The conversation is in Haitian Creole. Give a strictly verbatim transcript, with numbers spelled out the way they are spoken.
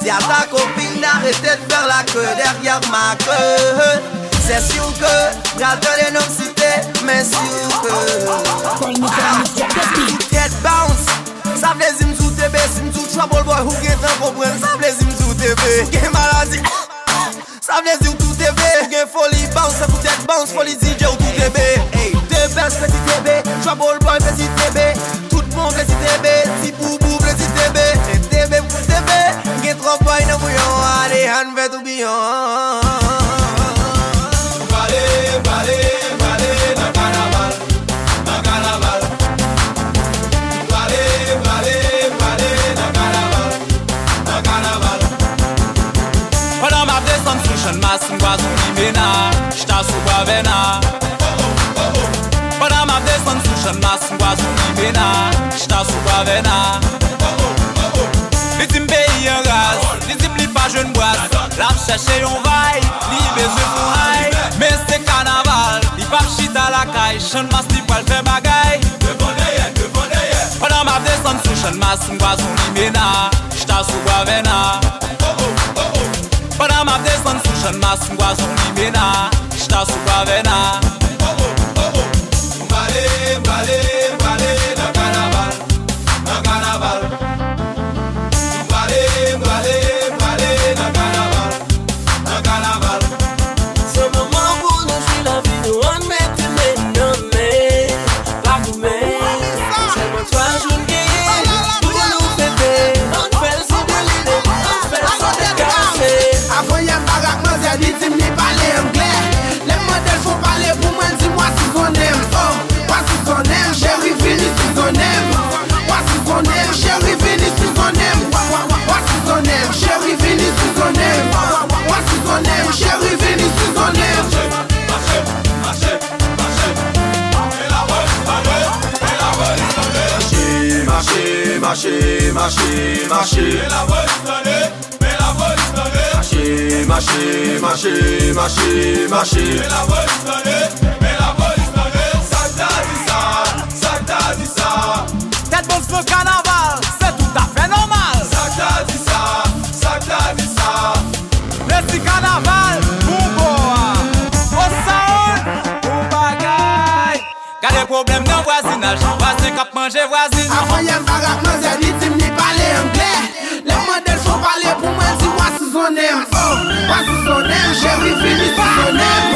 Y a ta copine, arrêtez de faire la queue derrière ma queue. C'est sûr que pral tande non m site, men sûr que. Sou tèt bounce. Sa vle di m sou T V, si m sou Trouble Boy, ou gentan konprann. Sa vle di m sou T V, ou gen maladi. Sa vle di w tou T V, ou gen foli bounce, tankou tèt bounce, foli D J ou tou T V. Ey, T V, peti T V, Trouble Boy, peti T V, tout moun peti T V, ti boubou, peti T V, e T V pou T V, gen twòp boy nan bouyon, ale, ann fè toubiyon. Vale, vale, vale nan kanaval, nan kanaval. Vale, vale, vale nan kanaval, nan kanaval. Pandan m ap desann sou Channmas, m kwaze yon limena, chita sou Bwavèna. Pandan m ap desann sou Channmas, m kwaze yon limena, chita sou Bwavèna. Li di m peyi an raz, li di m li pa jwenn bras. L ap chèche yon vay, li bezwen fon hay. Men se kanaval, li p ap chita lakay. Channmas li pral fè bagay. Devan dèyè, devan dèyè. Pandan m ap desann sou Channmas, m kwaze yon limena, chita sou Bwavèna. Pandan m ap desann sou Channmas, m kwaze yon limena, chita sou Bwavèna. M prale, m prale, m prale nan kanaval, nan kanaval. M prale, m prale, m prale nan kanaval, nan kanaval. Se moman pou nou jwi lavi nou, ann mete men nan men, pa goumen. Sèlman twa jou n genyen pou nou fete, ann fè l san delile, ann fè l san dekase. Avan yè m pa ak manzè, li di m li pale anglè. Lè m mande l fò pale pou mwen, l di m w a sizonnen m. Oh, w a sizonnen m, cheri vini sizonnen m. W a sizonnen m, cheri vini sizonnen m. W a, w a, w a, w a sizonnen m, cheri vini sizonnen m. W a, w a, w a, w a sizonnen m, cheri vini sizonnen m. Mache, mache, mache. Mache, mache, mache, mache, mache. Mache, mache, mache, mache, mache, mache. Sa k ta di sa? Sa k ta di sa? Tèt bounce nan kanaval, se toutafè nòmal. Sa k ta di sa? Sa k ta di sa? Lesi kanaval, bon bò a. O sound, bon bagay. Gade pwoblèm nan vwazinaj, vwazen k ap manje vwazin. Avan yè m pa ak manzè, li di m li pale anglè. Lè m mande l fò pale pou mwen, l di w a sizonnen m. Oh, w a sizonnen m, cheri vini sizonnen m.